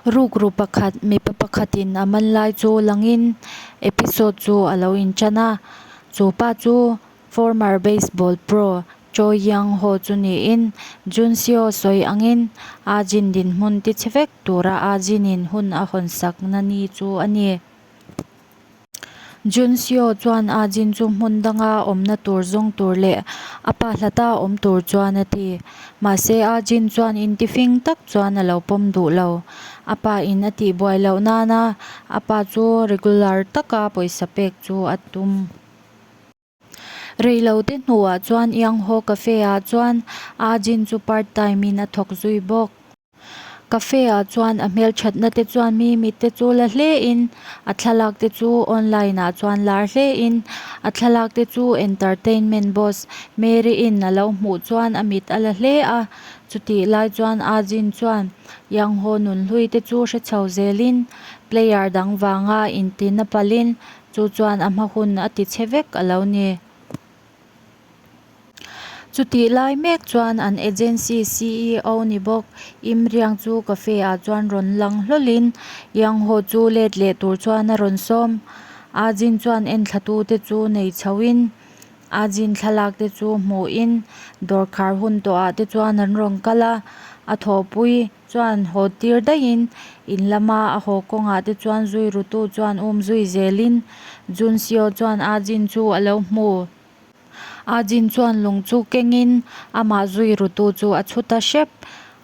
Rukru pakhat mipa pakhatin a man lai chu langin episode chu a lo intan a. Chu pa chu former baseball pro Choi Young-ho chu niin Junseo sawi angin Ah Jin dinhmun tichhe vek tura Ah Jin-in hun a hawn sakna ni chu a ni. Junseo chuan Ah Jin chu hmun danga awmna tur zawng tur leh a pa hlata awm tur chuan a ti. Mahse Ah Jin chuan intifing tak chuan a lo pawm duh lo. A pa in a tihbuai loh nana a pa chu regular taka pawisa pek chu a tum. Reilote hnuah chuan Yangho Cafe ah chuan Ah Jin chu part time in a thawk zui bawk. Cafe ah chuan a hmelthatna te chuan mi mit te chu la hle in a thlalak te chu online ah chuan lar hle in a thlalak te chu entertainment boss Mary in a lo hmuh chuan a mit a la hle a. Chutih lai chuan Ah Jin chuan Yangho nunhlui te chu hre chho zel in player dang vanga intina palh in Chu chuan a hma hun a ti chhe vek a lo ni. Chutih lai mek chuan an agency ceo ni bawk Im Riang chu cafe ah chuan rawn lang hlawlhin Yang Ho chu let leh tur chuan a rawn sawm. Ah Jin chuan enthla te chu nei chhoin Ah Jin thlalak te chu hmuhin dawrkhar hun tawhah te chuan an rawn kal a, a thawhpui. Chuan haw tir daihin in lama a haw kawngah te chuan zui rutu chuan um zui zelin Junseo chuan Ah Jin chu a lo hmu. Ah Jin chuan lung chu kengin amah zui rutu chu a chhu ta hrep.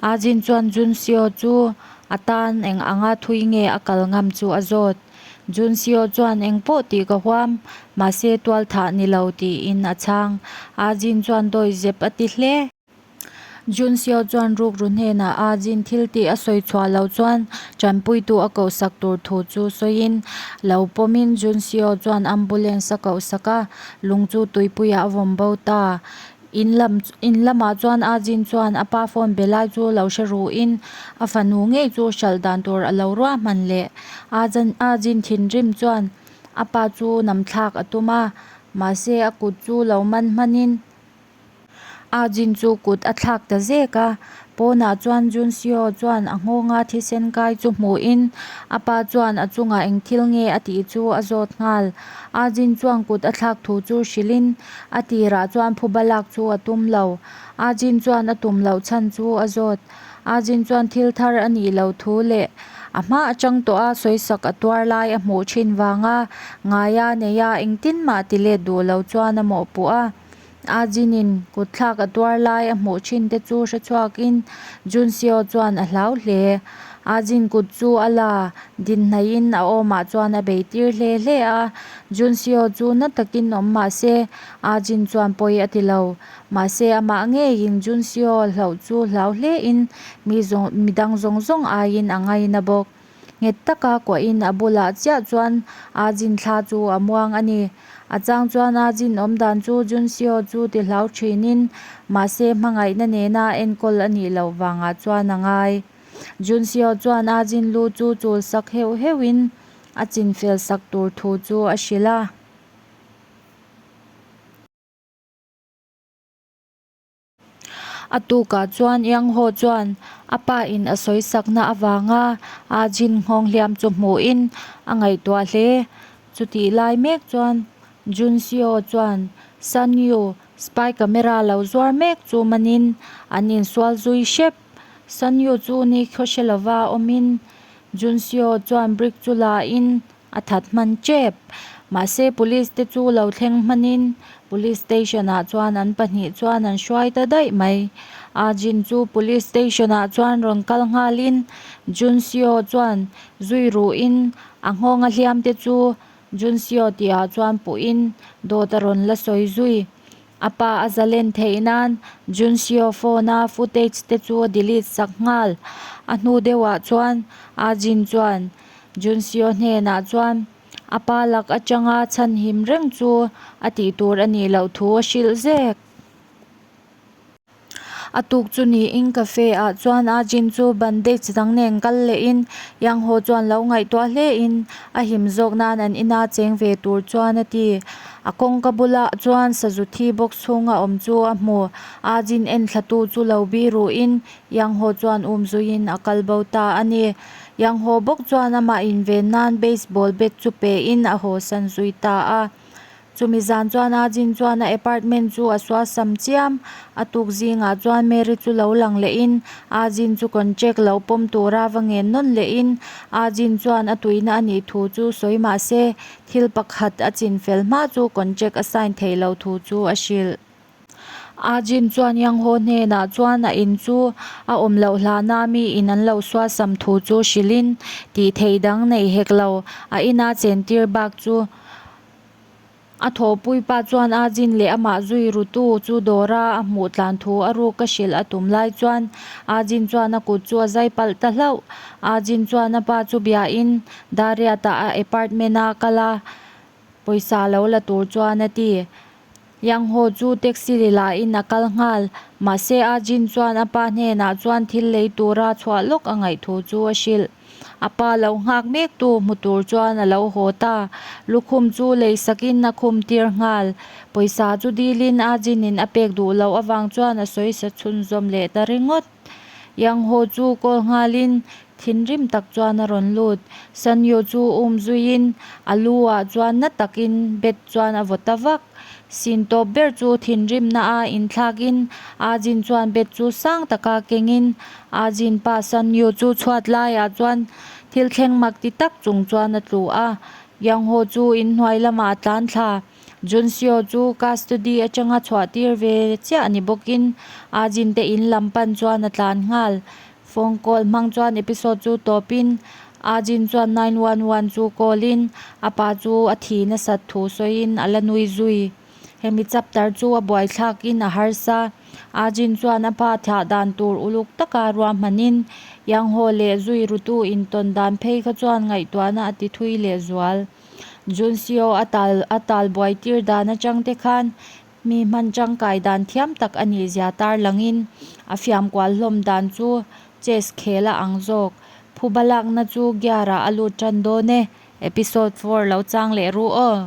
Ah Jin chuan Junseo chu a tan eng anga thui nge a kal ngam chu a zawt. Junseo chuan eng pawh tih ka huam, mahse tual thah ni lo tiin a chhang. Ah Jin chuan dawi zep a ti hle. Junseo chuan rukru hnenah Ah Jin thil tih a sawi chhuah loh chuan tanpuitu a kohsak tur thu chu sawiin lo pawmin Junseo chuan ambulance a kohsak a, lung chu tuipuiah a vawm bo ta. In lam in lamah chuan Ah Jin chuan a pa phone be lai chu lo hre ruhin a fanu ngei chu hralh dan tur a lo ruahman leh. Ah Ah Jin thinrim chuan a pa chu namthlak a tum a, mahse a kut chu lo man hmanin Ah Jin chu kut a thlak ta zek a, pawnah chuan Jun Seo chuan a nghawnga thisen kai chu hmuhin a pa chuan a chungah eng thil nge a tih chu a zawt nghal. Ah Jin chuan kut a thlak thu chu hrilhin a tirah chuan phuba lak chu a tum lo. Ah Jin chuan a tum loh chhan chu a zawt. Ah Jin chuan thil thar a nih loh thu leh a hma atang tawh a sawisak a tuar lai a hmuh thin vanga ngaia neia engtin mah ti let duh lo chuan a mawhpuh a. Ah Jin-in kutthlak a tuar lai a hmuh thin te chu hre chhuakin Junseo chuan a hlau hle. Ah Jin kut chu a la din hnaihin a awmah chuan a bei tir hle hle a. Junseo chu na takin awm mah se Ah Jin chuan pawi a ti lo. Mahse amah ngeiin Junseo hlauh chu hlau hlein mi zawng midang zawng zawng aiin a ngaina bawk. Nghet taka kuahin a bulah chiah chuan Ah Jin thla chu a muang a ni. A chang chuan Ah Jin awm dan chu Jun Seo chu ti hlau thinin mahse hmangaihna nena enkawl a nih loh vangah chuan a ngai. Jun Seo chuan Ah Jin lu chu chul sak heuh heuhin a chinfel sak tur thu chu a hrilh a. A tukah chuan Yang Ho chuan a pa in a sawi sakna avanga Ah Jin nghawng hliam chu hmuhin a ngaihtuah hle. Chutih lai mek chuan Jun Seo chuan San Yu spy camera lo zuar mek chu manin an insual zui hrep. San Yu chu ni khaw hre lova awmin Jun Seo chuan brick chu la in A that hman tep. Mahse police te chu lo thleng hmanin police station ah chuan an pahnih chuan an hruai ta daih mai. Ah Jin chu police station ah chuan rawn kal nghalin Jun Seo chuan zui ruhin a nghawnga hliam te chu Jun Seo tihah chuan puhin dawt a rawn la sawi zui. A pa a zalen theih nan Jun Seo phone a footage te chu a delete sak nghal. A hnu deuhah chuan Ah Jin chuan Junseo hnenah chuan a pa lak atanga chhanhim reng chu a tih tur a nih loh thu a hrilh zek. A tuk chu niin cafe ah chuan Ah Jin chu bandage dang nen kal lehin Yang Ho chuan lo ngaihtuah hlein a him zawk nan an ina cheng ve tur chuan a ti. A kawngka bulah chuan sazu thi box chhunga awm chu a hmu. Ah Jin enthlatu chu lo biruhin Yang Ho chuan um zuiin a kal bo ta a ni. Yang Ho bawk chuan amah inven nan baseball bat chu pe in a haw san zui ta a. Chumi zan chuan A Jin chuan a apartment chu a suasam chiam. A tuk zingah chuan Mary chu lo lang lehin A Jin chu contract lo pawm tura va ngen nawn lehin A Jin chuan a tuina a nih thu chu sawi mah se thil pakhat a chin fel hma chu contract a sign theih loh thu chu a hrilh. A Jin chuan Yang Ho hnenah chuan a in chu a awm loh hlana mi in an lo suasam thu chu hrilhin tih theih dang nei hek lo a ina chentir bak chu A thawhpui pa chuan a Jin leh amah zui rutu chu dawra a hmuh tlan thu a ruk a hrilh a tum lai chuan a Jin chuan a kut chu a zai palh ta hlauh. A Jin chuan a pa chu biain Dariat-a a apartment-a kal a, pawisa lo la tur chuan a ti. Yang Ho chu taxi li lahin a kal nghal. Mahse a Jin chuan a pa hnenah chuan thil lei tura chhuah lawk a ngaih thu chu a hrilh. A pa lo nghak mek tu hmu tur chuan a lo haw ta. Lukhum chu lei sakin a khum tir nghal. Pawisa chu dilin a Jinin a pek duh loh avang chuan a sawi sa chhunzawm leh ta ringawt. Yang Ho chu call nghalin thinrim tak chuan a rawn lut. San Yu chu um zuiin a lu ah chuan na takin bet chuan a vaw ta vak. Sin tawp ber chu thinrimna a inthlakin A Jin chuan bet chu sang taka kengin A Jin pa San Yu chu chhuat laiah chuan thil thleng mak ti tak chung chuan a tlu a. Yang Ho chu inhnuai lamah a tlan thla. Jun Seo chu custody atanga chhuah tir ve chiah ni bawkin A Jin te in lam pan chuan a tlan nghal. Phone call hmang chuan episode chu tawpin A Jin chuan 911 chu call in a pa chu a thi nasat thu sawiin a la nui zui. Hemi chapter chu a buaithlakin a harsa. A Jin chuan a pa thah dan tur uluk taka ruahmanin Yang Ho leh zui rutu intawn dan phei kha chuan ngaihtuahna a ti thui lehzual. Junseo a tal a tal buai tir dan atang te khan mi hman tangkai dan thiam tak a nih zia tar langin a fiam kual hlawm dan chu chess khel a ang zawk. Phuba lakna chu gear ah a lut tan dawn e. Episode 4 lo chang leh ru aw.